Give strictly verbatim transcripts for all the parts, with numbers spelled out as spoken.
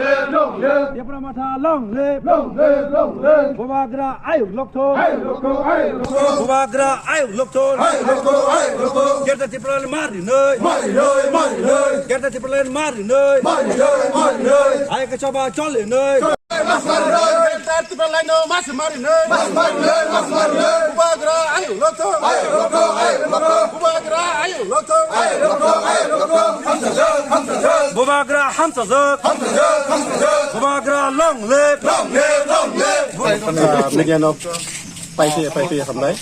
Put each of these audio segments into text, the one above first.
Long live! Tipra Motha long live! Long live! Long live! Bubagra ayuk lokthon! Ayuk lokthon! Ayuk lokthon! Bubagra ayuk lokthon! Ayuk lokthon! Ayuk lokthon! Greater Tipraland marinoi! Marinoi! Marinoi! Greater Tipraland marinoi! Marinoi! Marinoi! Ayuk choba cholinoi! Greater Tipraland no mas marinoi! Mas marinoi! Mas marinoi! Bubagra ayuk lokthon! Ayuk lokthon! Ayuk lokthon! Bubagra ayuk lokthon! Ayuk lokthon! Ayuk lokthon! Hamsajak! Hamsajak! Bubagra hamsajak! Hamsajak! Hamsajak! Bubagra long live! Long live! Long live! Ah, media no paiphi paiphi hambai.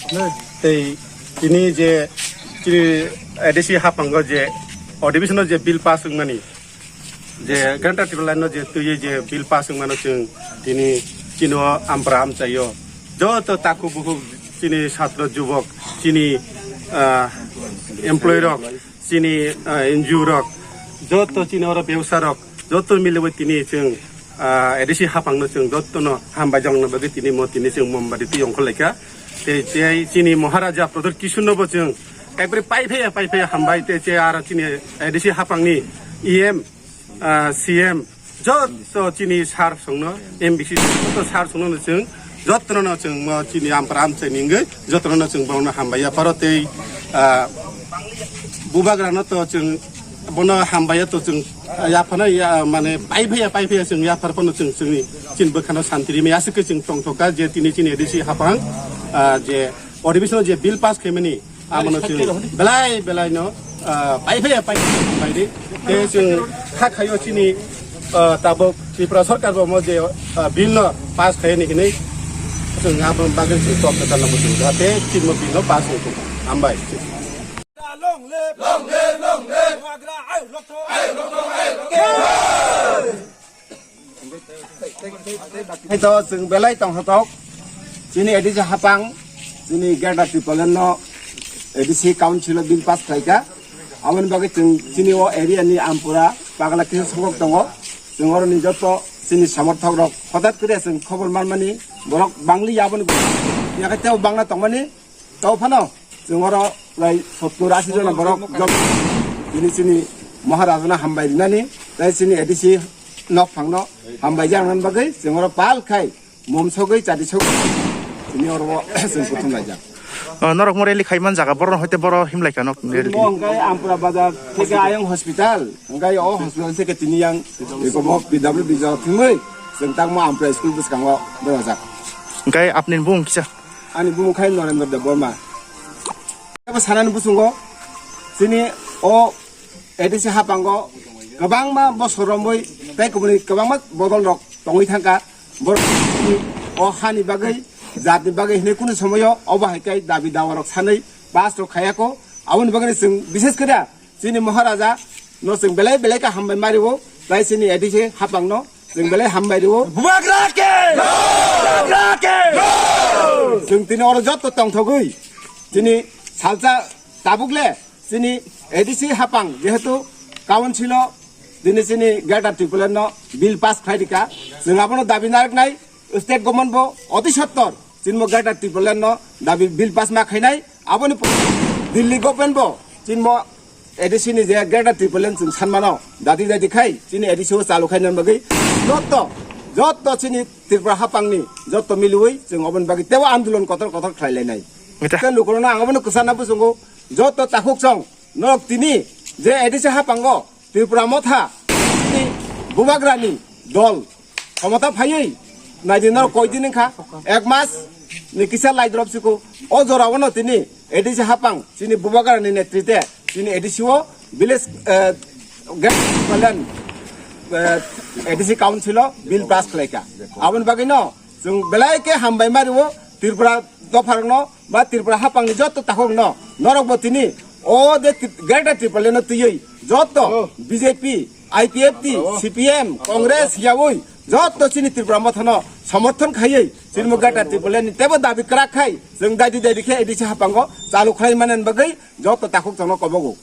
Tei tini je chini A D C haphango je adhibeshon o je bill pass wngmani, je Greater Tipraland no je twiwi je bill pass wngmano chwng tini chini o ampra amchaio joto takhuk bukhuk chini satro jubok chini, ah, employee rok chini, ah, N G O rok joto chini oro bebsa rok joto miliwi tini chwng, ah, A D C haphangno chwng jotono hambai jakna bagwi tini mo tini chwng mombati twi ongkhorlaikha. Tei, tei chini Maharaja Pradyut Kishore no bo chwng ekbare paiphaia paiphaia hambai tei che aro chini A D C haphangni E M, ah, C M joto chini sir songno M B C joto sir songno chwng jotono chwng mo chini ampra amchai ningwi jotono chwng bono hambai ya pharo tei, ah, bubagrano to chwng bono hambai ya to chwng ya phano ya mane paiphaia paiphaia chwng ya phar phano chwng chwngni chini bwkhano santi rimai aswk khe chwng tongthokha je tini chini A D C haphang, ah, je adhibeshon je bill pass khaimani Abono chwng belai belai no, ah, paiphaia paiphaia hambai di. Tei chwng kha khaio chini, ah, tabuk Tripura Sarkar bo mo je, ah, bill no pass khai ni hinwi chwng abo bagwi chwng tok kwtal nangbo chwng jahate chini mo bill no pass wngkha. Hambai. Long live! Long live! Long live! Hai to chwng belai tongthotok chini A D C haphang chini Greater Tipraland no A D C council o bill pass khlaikha. Aboni bagwi chwng chini o area ni ampura pagla kisa songkok tongo. Chwng oroni joto chini somorthok rok hothat kre chwng khobor manmani borok bangli aboni yakai tebo bangla tongmani. Tao phano chwng oro prai sottur ashi jona borok job tini chini Maharajano hambai rinani, tei chini A D C nok phangno hambai jaknani bagwi chwng oro pal khai mom sogwi chati sogwi tini oro chwng kuthum laijak. O, norok mo rally khai man jaga, borok hoite boro himlai kha nok rally. Mo hwnkhe Ampura bazar theke ayang hospital, hwnkhe o hospital theke tini yang eko mo P W D jaga thumwi chwng tangmo Ampura school bwskango berajak. Hwnkhe apni bung kisa? Ani bumung khai Norendra Debbarma. Abo sanani buchungo chini o A D C haphango kwbangma bosor romwi tei kubuni kwbangma bodol rok tongwi thangkha. Borok o hani bagwi, jatni bagwi hinwi kunu somoyo obo hai khe dabi dawa rok sanwi pass rok khayako. Aboni bagwi chwng bishes khe da chini Maharaja no chwng belai belai khe hambai ma rio, tei chini A D C haphang no chwng belai hambai rio. Bubagra ke! Bubagra ke! Chwng tini oro joto tongthogwi chini salsa tabuk le chini A D C haphang jehetu council o tini chini Greater Tipraland no bill pass khlai rikha, chwng abono dabi narwknai. State government bo oti sottor chini mo Greater Tipraland no dabi bill pass ma khainai, aboni pore Delhi government bo chini mo A D C ni je Greater Tipraland chwng sanmano dati dati khai chini A D C o chalu khaina bagwi jotto jotto chini Tripura haphangni jotto miliwi chwng oboni bagwi tebo andolon kotor kotor khlai lainai. Mita. Tei lukurokno ang abono kwchana buchungo jotto takhuk chwng norok tini je A D C haphango Tripura Motha ni Bubagrani dol khomota phaiwi naidi norok koi din wngkha, ek mas ni kisa lai drop siko. O jora o no tini A D C haphang chini Bubagrani netrite chini A D C o village, eh, Greater Tipraland, eh, A D C council o bill pass khlaikha. Aboni bagwi no chwng belai khe hambai ma rio Tripura dopharokno ba Tripura haphangni joto takhukno norokbo tini o je Tri-, Greater Tipraland no twiwi joto B J P, I P F T, C P M, Congress yawi joto chini Tripura Mothano somorthon khaiwi chini mo Greater Tipraland ni tebo dabi kwrak khai chwng daidi daidi khe A D C haphango chalu khlai mani bagwi joto takhuk chwngno kobogo.